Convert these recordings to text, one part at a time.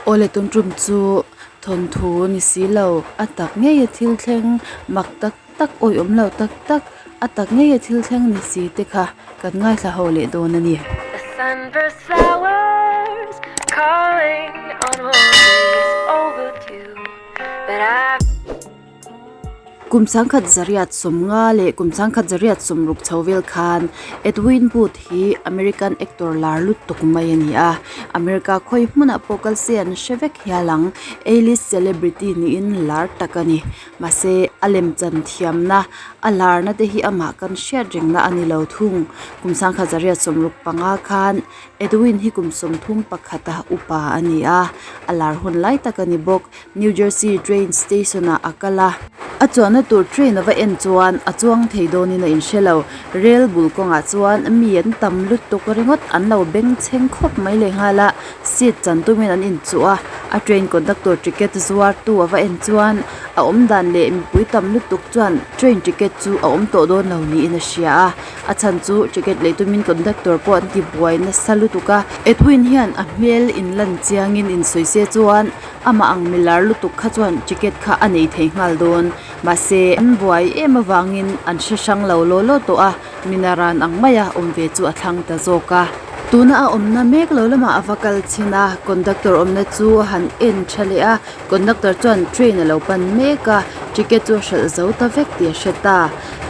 Awle tun tum chu thawnthu ni si lo a tak ngei a thil thleng mak tak tak awih awm lo tak tak a tak ngei a thil thleng ni si te kha kan ngaithla ho leh dawn a ni. Kum sangkhat zariat sawmnga leh kum sangkhat zariat sawmruk chho vel khan Edwin Booth hi American actor lar lutuk mai a ni a, America khawi hmunah pawh kal se an hre vek hial ang, A-list celebrity niin lar tak a ni. Mahse a lemchan thiamna a larna te hi amah kan hriat rengna a ni lo thung. Kum sangkhat zariat sawmruk panga khan Edwin hi kum 31 a upa a ni a, a lar hun lai tak a ni bawk. New Jersey train station ah a kal a, a chuanna tur train a va en chuan a chuang thei dawnin a inhre lo. Rail bul kawngah chuan mi an tam lutuk ringawt an lo bengchheng khawp mai lehnghal a, seat chan tumin an inchuh a, a train conductor ticket zuar tu a va en chuan a awm dan leh mipui tam lutuk chuan train ticket chu a awm tawh dawn lo niin a hria a, a chhan chu ticket lei tumin conductor pawh an ti buai nasa lutuk a. Edwin hian a hmel inlan chiangin insawi se chuan Amah ang milar lutuk kha chuan ticket kha a nei thei nghal dawn. Mahse, an buai em avangin an hre hrang lo law law tawh a, minaran ang maia awm ve chu a thlang ta zawk a. Tuna a awmna mek lo lamah a va kal chhin a, conductor awmna chu a han en tha leh a, conductor chuan train a lo pan mek a, ticket chu a hralh zo ta vek tih a hre ta.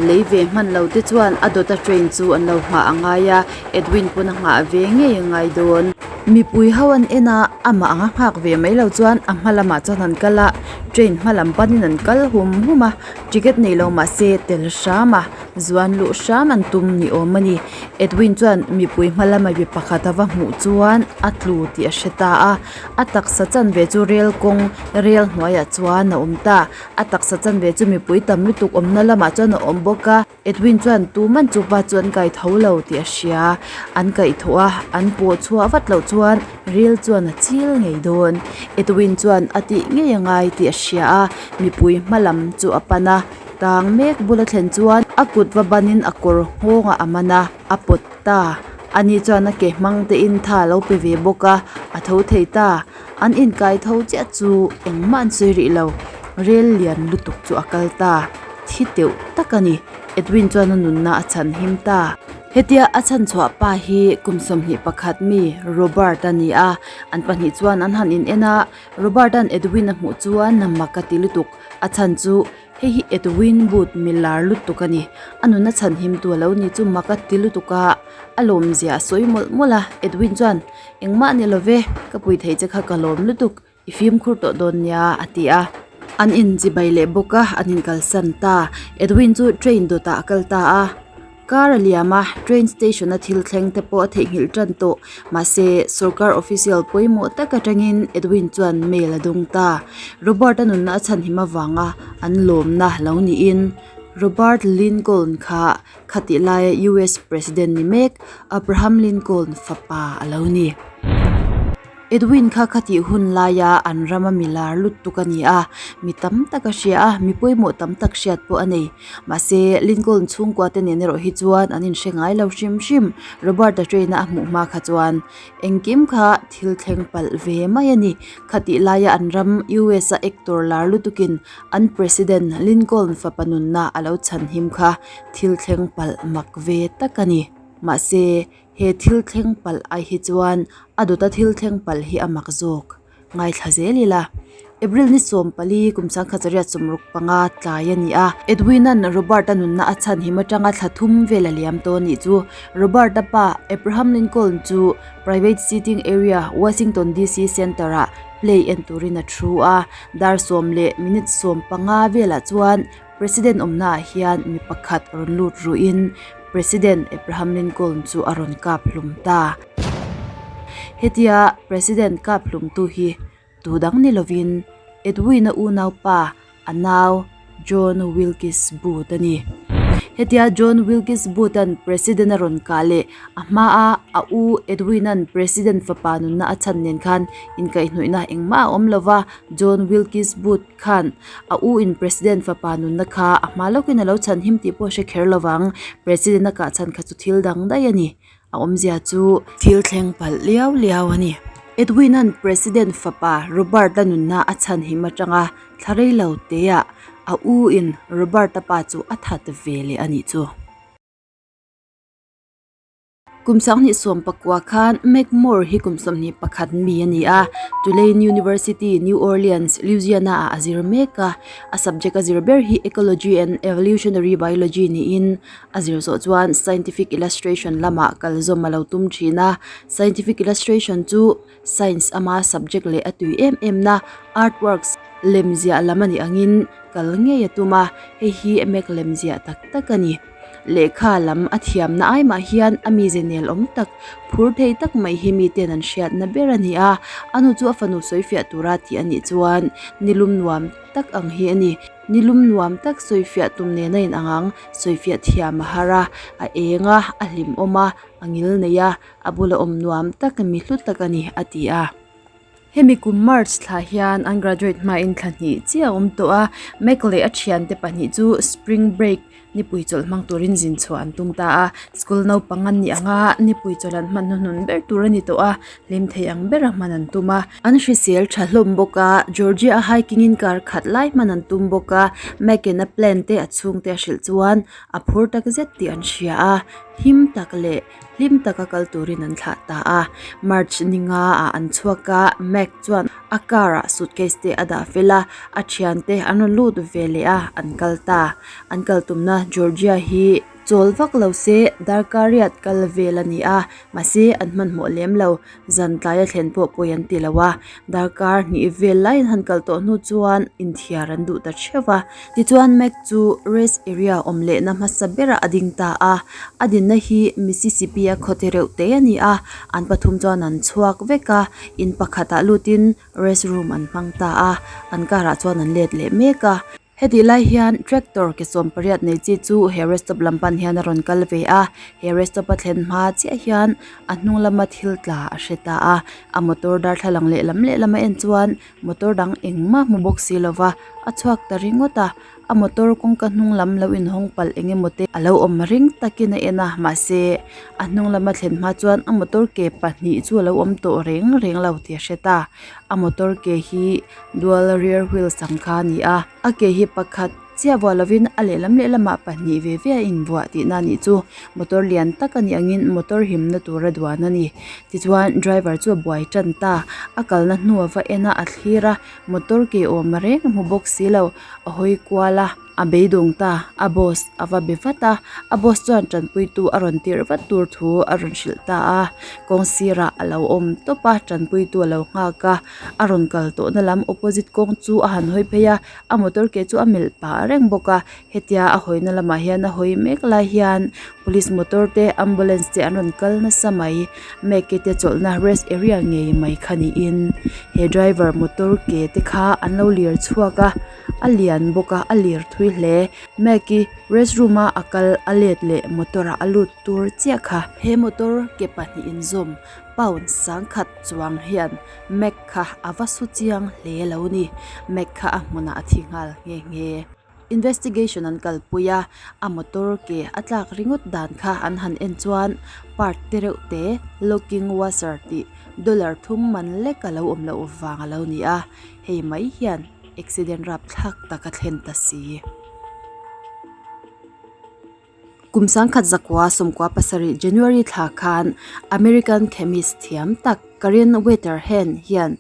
Lei ve hman lo te chuan a dawta train chu an lo nghah a ngai a, Edwin pawn a nghah ve ngei a ngai dawn. Mipui ho an en a, amah anga nghak ve mai lo chuan a hma lamah chuan an kal a, train hma lam panin an kal hum hum a, ticket nei lo mahse tel hram a, zuan luh hram an tum ni awm a ni. Edwin chuan mipui hma lama mi pakhat a va hmuh chuan a tlu tih a hre ta a, a taksa chanve chu rel kawng rel hnuaiah chuan a awm ta, a taksa chanve chu mipui tam lutuk awmna lamah chuan a awm bawk a. Edwin chuan tuman chu pa chu an kai tho lo tih a hria, an kaih thawh a, an pawh chhuah vat loh chuan rel chuan a chil ngei dawn. Edwin chuan a tih ngei a ngai tih a hria a, mipui hma lam chu a pan a, tang mek bula thlen chuan a kut va banin a kawr nghawngah a man a, a pawt ta. Ani chuan a ke hmang tein tha a lo pe ve bawk a, a tho thei ta. An inkai tho chiah chu engmah an sawi rih lo, rel lian lutuk chu a kal ta. Thi teuh tak a ni. Edwin chuan a nunna a chhan him ta. Hetia a chhan chhuah pa hi kum 21 mi Robert a ni a, an pahnih chuan an han in en a, Robert-a'n Edwin a hmuh chuan na mak a ti lutuk. A chhan chu hei hi Edwin Booth mi lar lutuk a ni. A nunna chhan him tu a lo ni chu mak a ti lutuk a, a lawmzia a sawi mawlh mawlh a. Edwin chuan, Engmah ni lo ve, ka pui thei che kha ka lawm lutuk. I fimkhur tawh dawn nia a ti a. An inchibai leh bawk a, an inkalsan ta. Edwin chu train dawtah a kal ta a. Car a liam a, train station a thil thleng te pawh a theihnghilh tan tawh. Mahse, sorkar official pawimawh tak atangin Edwin chuan mail a dawng ta. Robert-a nunna a chhanhim avanga an lawmna lo niin Robert Lincoln kha khatih laia US President ni mek Abraham Lincoln fapa a lo ni. Edwin kha khatih hun laia an rama mi lar lutuk a ni a, mi tam tak a hria a, mi pawimawh tam tak hriat pawh a nei. Mahse, Lincoln chhungkua te nen erawh hi chuan an inhre ngai lo hrim hrim. Robert-a train-a a hmuh hma kha chuan engkim kha thil thleng palh ve mai a ni. Khatih laia an ram US-a actor lar lutukin an President Lincoln fapa nunna a lo chhanhim kha thil thleng palh mak ve tak a ni. Mahse, He thil thleng palh ai hi chuan a dawta thil thleng palh hi a mak zawk. Ngaithla zel ila. April ni 14 kum 1965 tlai a ni a. Edwin-a'n Robert-a nunna a chhan him atanga thla thum vel a liam tawh a nih chu. Robert-a pa Abraham Lincoln chu private seating area Washington DC Center-ah play en turin a thu a. Dar sawm leh minute 15 velah chuan President awmnaah hian mi pakhat rawn lut ruhin President Abraham Lincoln chu a rawn kap hlum ta. Hetia President kap hlumtu hi tu dang ni lovin Edwin-a unaupa a nau John Wilkes Booth a ni. Hetia John Wilkes Booth-a'n President a rawn kah leh a hmaa a u Edwin-a'n President fapa nunna a chhan nen khan inkaihhnawihna engmah a awm lova, John Wilkes Booth khan a u in President fapa nunna kha a hma lawkin a lo chhan him tih pawh a hre kher lo vang. President a kah chhan kha chu thil dang daih a ni. A awmzia chu thil thleng palh liau liau a ni. Edwin-a'n President fapa Robert-a nunna a chhanhim atanga thla rei lo teah a u in Robert-a pa chu a that ve leh a nih chu. Kum sanghnih sawm pakua khan Mac Moore hi kum 21 mi a ni a, Tulane University, New Orleans, Louisiana ah a zir mek a. A subject a zir ber hi Ecology and Evolutionary Biology niin a zir zawh chuan Scientific Illustration lamah kal zawm a lo tum thin a. Scientific Illustration chu Science ama subject leh a tui em em na artworks lemziah lam a nih angin kal ngei a tum a, hei hi Mac lemziah tak tak a ni. Lehkha lam a thiamna ai mah hian a mize nel awm tak, phur thei tak mai hi miten an hriatna ber a ni a, a nu chu a fanu sawifiah tura tih a nih chuan nilum nuam tak ang hi a ni. Nilum nuam tak sawifiah tum nena inang ang, sawifiah thiam a har a, a eng a, a hlimawm a, a ngil nei a, a bula awm nuam tak mi hlu tak a ni, a ti a. Hemi kum March thla hian an graduate hmain thla hnih chiah a awm tawh a, Mac leh a thiante pahnih chu spring break nipui chawlh hmang turin zin chhuah an tum ta a, school naupang an nih anga nipui chawlh an hman hnuhnun ber tur a ni tawh a, hlim thei ang bera hman an tum a. An hrisel tha hlawm bawk a, Georgia a hiking in kar khat lai hman an tum bawk a, Mac in a plan te a chhungte a hrilh chuan a phur tak zet tih an hria a, him tak leh Hlim taka kal turin an thlah ta a, March ni nga ah an chhuak a, Mac chuan a car ah suitcase te a dah fel a, a thiante an rawn lut ve leh a, an kal ta. An kal tumna Georgia hi chawl vak lo se darkar riat kal vel a ni a, mahse an hmanhmawh lem lo, zan tlai a thlen pawh pawi an ti lo a, darkar hnih vel lai an han kal tawh hnu chuan inthiar an duh ta theuh a. Tichuan Mac chu rest area awm lehna hmasa berah a ding ta a, a dinna hi Mississippi a khawte reuh te a ni a, an pathum chuan an chhuak vek a, in pakhatah lutin rest room an hmang ta a, an car ah chuan an let leh mek a. Hetih lai hian tractor ke 18 nei chi chu he rest stop lam pan hian a rawn kal ve a, he rest stop a thlen hma chiah hian a hnung lama thil tla a hre ta a, a motor darthlalang lehlam lehlam a en chuan motor dang engmah hmu bawk si lova a chhuak ta ringawt a, a motor kawngka hnung lam lo inhawng palh eng emaw te a lo awm ring takin a en a mahse a hnung lama thlen hma chuan a motor ke pahnih chu a lo awm tawh reng reng lo tih a hre ta a motor ke hi dual rear wheels ang kha a ni a a ke hi pakhat chiah vuah lovin a lehlam lehlamah pahnih ve ve a invuah tihna a nih chu motor lian tak a nih angin motor himna tura duan a ni tichuan driver chu a buai tan ta a kalna hnu a va en a a thlir a motor ke awm reng a hmu bawk si lo a hawi kual a a beidawng ta a boss a va be vat a a boss chuan tanpui tu a rawn tirh vat tur thu a rawn hrilh ta a kawng sirah a lo awm tawp a tanpui tu a lo nghak a a rawn kal tawhna lam opposite kawng chu a han hawi phei a. A motor ke chu a melh pah reng bawk a hetia a hawina lamah hian a hawi mek lai hian police motor te ambulance te an rawn kal nasa mai meke te chawlhna rest area ngei mai kha niin he driver motor ke te kha an lo lir chhuak a a lian bawk a a lir thui hle meki rest room a a kal a let leh motor ah a lut tur chiah kha. He motor ke pahnih inzawm pound sangkhat chuang hian Mac kha a va su chiang hle lo ni. Mac kha a hmunah a thi nghal nghe nghe. Investigation an kalpui a, a motor ke a tlak ringawt dan kha an han en chuan part te reuh te locking washer tih dollar thum man lek a lo awm loh vang a lo ni a, hei mai hian accident rapthlak tak a thlen ta si. Kum sangkhat zakua 17 January thla khan American chemist thiam tak Karen Wetterhahn hian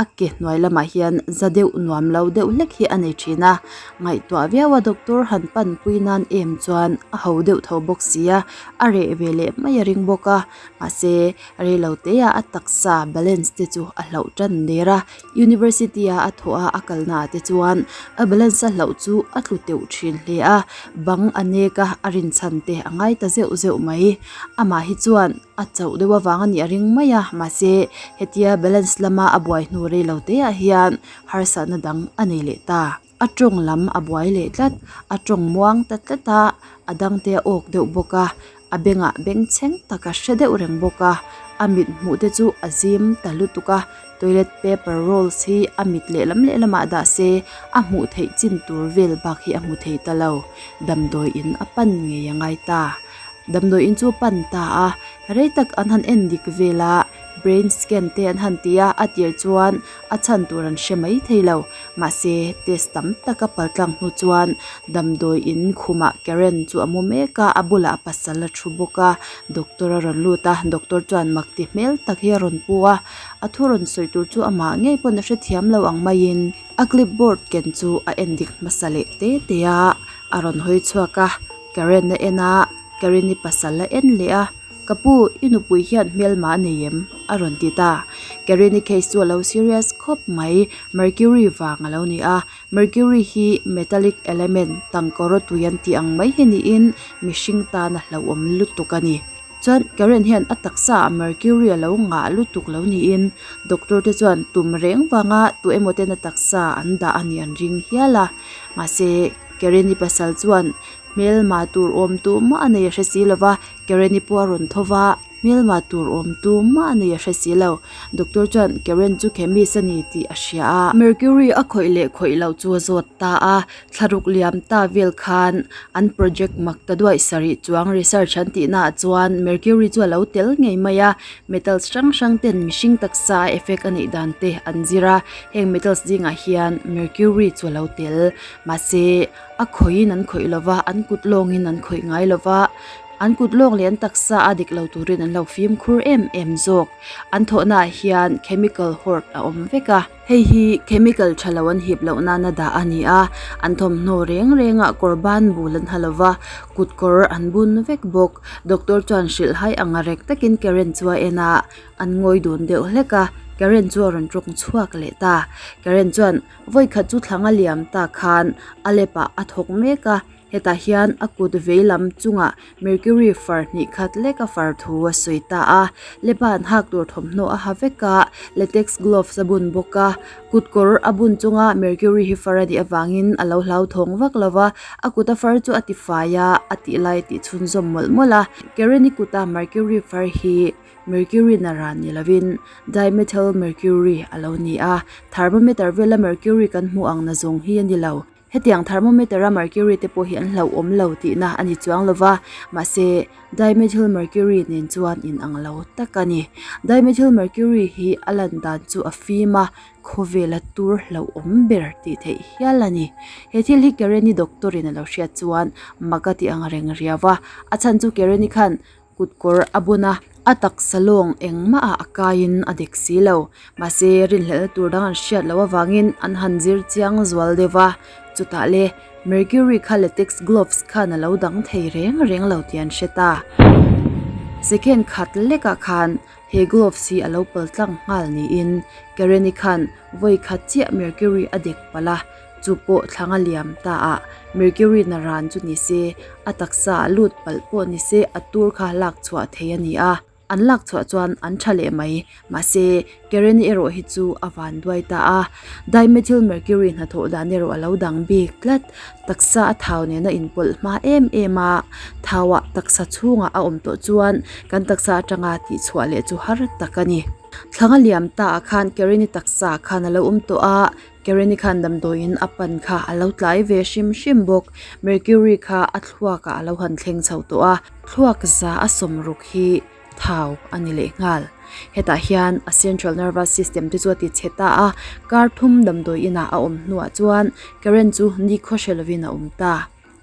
a ke hnuai lamah hian za deuh nuam lo deuh hlek hi a nei thin a, ngaihtuah viau a doctor han panpui nan em chuan a ho deuh tho bawk si a, a reh ve leh mai a ring bawk a, mahse reilo te ah a taksa balance te chu a hlauh tan der a, University a a thawh a a kalna ah te chuan a balance a hlauh chu a tlu teuh thin hle a, bang a nek a, a rinchhan te a ngai ta zeuh zeuh mai. Amah hi chuan a chauh deuh avang a nih a ring mai a, mahse hetia balance lama a buai hnu rei lo te ah hian harsatna dang a nei leh ta. A tawng lam a buai leh tlat, a tawng muang ta tlat a, a dang te a awk deuh bawk a, a bengah bengchheng tak a hre deuh reng bawk a, a mit hmuh te chu a zim ta lutuk a, toilet paper rolls hi a mit lehlam lehlamah dah se a hmuh theih chin tur vel bak hi a hmu thei ta lo, damdawi in a pan ngei a ngai ta, damdawi in chu a pan ta a, rei tak an han en dik vel a. Brain scan te an han ti a, a tir chuan a chhan tur an hre mai thei lo. Mahse, test tam tak a paltlang hnu chuan damdawi in khumah Karen chu a mu mek a, a bulah a pasal a thu bawk a, doctor a rawn lut a, doctor chuan mak ti hmel tak hi a rawn pu a, a thu rawn sawi tur chu amah ngei pawn a hrethiam lo ang maiin a clipboard ken chu a en dik hmasa leh te te a, a rawn hawi chhuak a, Karen a en a, Karen-i pasal a en leh a. Ka pu, i nupui hian hmelma a nei em? a rawn ti ta. Karen-i case chu a lo serious khawp mai, Mercury vang a lo ni a. Mercury hi metallic element, tangkawraw tui an tih ang mai hi niin mihring tan a hlauhawm lutuk a ni. Chuan Karen hian a taksa ah Mercury a lo ngah lutuk lo niin doctor te chuan tum reng vanga tu emaw ten a taksa an dah a nih an ring hial a. Mahse, Karen-i pasal chuan hmelma tur awm tu mah a nei a hre si lova, Karen-i pawh a rawn tho va, hmelma tur awm tu mah a nei a hre si lo. Doctor chuan Karen chu chemist a ni tih a hria a. Mercury a khawih leh khawih loh chu a zawt ta a, thlaruk liam ta vel khan an project mak ta duaih sarih chuang research an tih naah chuan Mercury chu a lo tel ngei mai a, metals hrang hrang ten mihring taksa a effect a neih dan te an zir a, heng metals zingah hian Mercury chu a lo tel. Mahse, a khawihin an khawih lova, an kut lawngin an khawih ngai lova. An kut lawk leh an taksa a dik lo turin an lo fimkhur em em zawk. An thawhna ah hian chemical hoard a awm vek a. Hei hi chemical tha lo an hip loh nana dah a ni a, an thawmhnaw reng reng ah kawr ban bul an ha lo va, kut kawr an bun vek bawk. Doctor chuan hrilh hai ang a rek takin Karen chu a en a, an ngawi dun deuh hlek a, Karen chu a rawn tawng chhuak leh ta. Karen chuan vawikhat chu thlang a liam ta khan a lap ah a thawk mek a. Hetah hian a kut vei lam chungah mercury far hnih khat lek a far thu a sawi ta a, lepa an hak tur thawmhnaw a ha vek a, latex gloves a bun bawk a, kut kawr a bun chunga mercury hi far a nih avangin a lo hlauthawng vak lo va, a kut a far chu a ti fai a, a tih lai a tih chhunzawm mawlh mawlh a, Karen-i kuta mercury far hi mercury naran ni lovin dimethyl mercury a lo ni a, thermometer vela mercury kan hmuh ang na zawng hi a ni lo. Hetiang thermometer a mercury te pawh hi an hlauhawm lo tihna a ni chuang lova, mahse dimethyl mercury nen chuan in ang lo tak a ni. Dimethyl mercury hi a lan dan chu a fim a, khawvela tur hlauhawm ber tih theih hial a ni. He thil hi Karen-i doctor in a lo hriat chuan mak a ti ang reng riau a, a chhan chu Karen-i khan Kut kawr a bun a, a taksa lawng engmah ah a kaiin a dek si lo. Mahse, rinhlelhna tur dang an hriat loh avangin an han zir chiang zual deuh va. Chutah le, Mercury kha latex gloves khan a lo dang thei reng reng lo tih an hre ta. Second khat lekah khan he gloves hi a lo pal tlang nghal niin Karen-i khan vawi khat chiah Mercury a dek palh a. Chu pawh thlang a liam ta a, Mercury na ran chu ni se, a taksa ah lut palh pawh ni se a tur kha lak chhuah thei a ni a, an lak chhuah chuan an tha leh mai. Mahse, Karen-i erawh hi chu a van duai ta a, Dimethyl Mercury hnathawh dan erawh a lo dang bik tlat. Taksa a thau nena inpawlh hma em em a, thauah taksa chhungah a awm tawh chuan kan taksa atanga tihchhuah leh chu har tak a ni. Thlang a liam ta ah khan Karen-i taksa khan a lo awm tawh a, Karen-i khan damdawiin a pan kha a lo tlai ve hrim hrim bawk. Mercury kha a thluakah a lo han thleng chho tawh a, thluak za a sawmruk hi thau a ni leh nghal. Hetah hian a central nervous system te chu a ti chhe ta a, kar thum damdawi inah a awm hnuah chuan Karen chu nikhaw hre lovin a awm ta.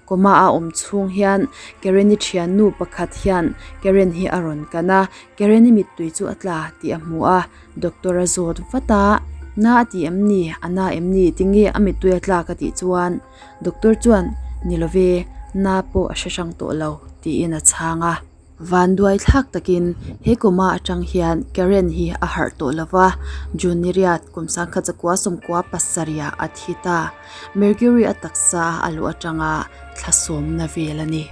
Coma a awm chhung hian Karen-i thiannu pakhat hian Karen hi a rawn kan a, Karen-i mittui chu a tla tih a hmu a, doctor a zawt vat a, Na a ti em ni? A na em ni? Tinge a mittui a tlak a tih chuan doctor chuan Ni love, na pawh a hre hrang tawh lo tiin a chhang a. Vanduai thlak takin he coma atang hian Karen hi a harh tawh lo va, June ni riat kum sangkhat zakua sawmkua pasarihah a thi ta. Mercury a taksa a luh atanga thla sawmna vel a ni.